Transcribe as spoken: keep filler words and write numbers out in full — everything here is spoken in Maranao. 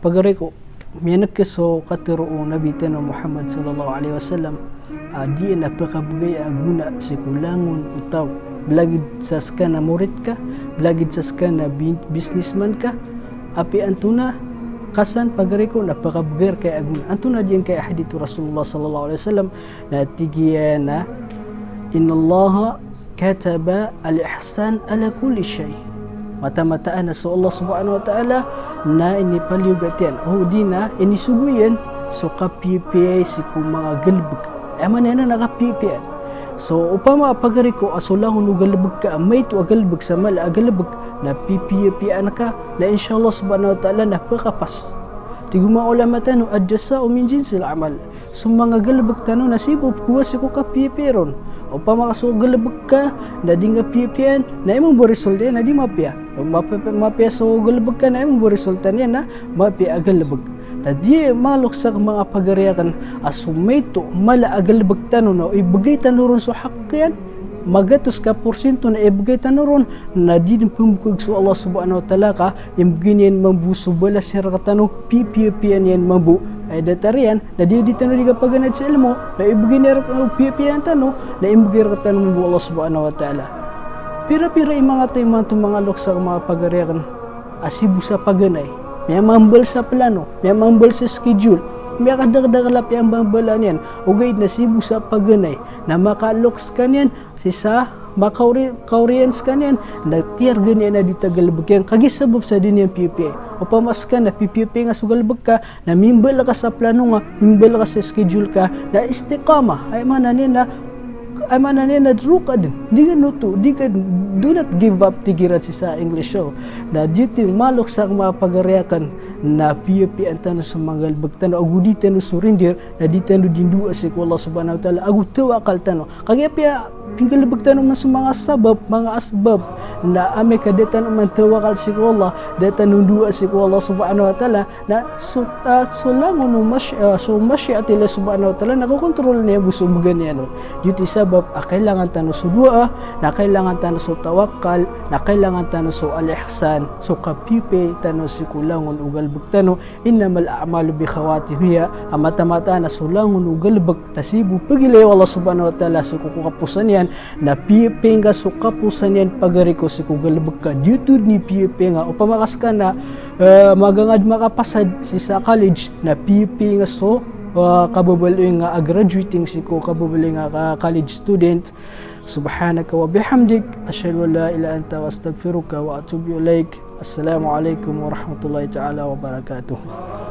Pagari ko, miyaneg ka so katero o Nabi tano Muhammad sallallahu alaihi wasallam, a di na pekabegay a gona sii ko langon o taw. Belagid sa seka na morit ka, belagid sa seka na bi-, businessman ka, apiya antonaa ka san pagari ko na pekabegay reka a gona. Antonaa giyangkai a hadith o Rasulullah sallallahu alaihi wasallam na tig iyan a, "Innallaha kataba al-ihsan ala kulli shay." Mataan-mataan a so Allah subhanahu wa ta'ala na inipaliyogat iyan, o di na inisogo iyan so kapiyapiyai sii ko manga galebek. Aya maana niyan na kapiyapiyai. So opama pagari ko a so langon o galebek ka a maito a galebek sa mala a galebek na pipiyapiyaan ka, na insha Allah subhanahu wa ta'ala na pekapas. Tig o manga ulama tano, "Al-jaza'u min jinsil amal." So manga galebek tano na sii bo pekowa sii ko kapiyapiyai ron. Opama ka so galebek ka na di nga piyapiyaan, na aya mambo result iyan na di mapiya. Mapiya, mapiya so galebek ka na aya mambo result iyan na mapiya a galebek. Na di maloks a manga pagari aken a so maito mala a galebek tano na ibegay tano ron so hak iyan, magatos ka porsinto na ibegay tano ron, na di den pembekeg so Allah subhanahu wa ta'ala ka imbegay niyan mambo so balas iyan rektano, pipiyapiyaan iyan mambo. Aya datar iyan na di, di tano di kapaganay sa ilmo, na ibegay niyan rektano, piyapiyaan tano, na imbegay rektano mambo o Allah subhanahu wa ta'ala. Pira-pira i manga taw imanto manga loks a manga pagari aken a sii bo sa paganay, miyamambal sa plano, miyamambal sa schedule, miyakadakdakl a piyamambalaan iyan, ogaid na sii bo sa paganay na makaloks sekaniyan sii sa makaori-, kaoriyan sekaniyan, na tiyarga niyan a di ta galebek iyan, kagiya sabap sa di niyan piyapiyai. Opama seka na pipiyapiyai nga so galebek ka, na mimbal ka sa plano nga, mimbal ka sa schedule ka, na istiqamah, aya maana niyan na, aya maana niyan na roo ka den, di ka noto, di ka, do not give up, tig iran sii sa English, o. Na giyoto i maloks a manga pagari aken na piyapiyaan tano so manga galebek tano, ago di tano surrender, na di tano di ndoa sii ko Allah subhanahu wa ta'ala, ago tawakal tano. Kagiya apiya pinggalebek tano man so manga sabab, manga asbab, na amay ka da tano man tawakal sii ko Allah, da tano ndoa sii ko Allah subhanahu wa ta'ala, na so, ah, so langon o mash-, ah, so mashi'atillah subhanahu wa ta'ala na kokontrol iyan bo so began iyan on. Giyoto i sabap a kailangan tano so doa, na kailangan tano so tawakal, na kailangan tano so al-ihsan, so kapiyapiyai tano sii ko langon o galebek tano, "Innamal a'malu bi khawatimiha," a mataan-mataan a so langon o galebek na sii bo pegilay o Allah subhanahu wa ta'ala sii ko kaposan iyan, na piyapiyai nga so kaposan iyan pagari ko sii ko galebek ka. Giyoto den i piyapiyai nga, opama ka seka na, eh, magangad makapasad sii sa college, na piyapiyai nga so, eh, kababaloy nga a graduating sii ko kababaloy nga ka college student. Subhanaka wa bihamdik, ashhadu an la ilaha illa anta, astaghfiruka wa atubu ilaik. Assalamu alaikum warahmatullahi ta'ala wabarakatuh.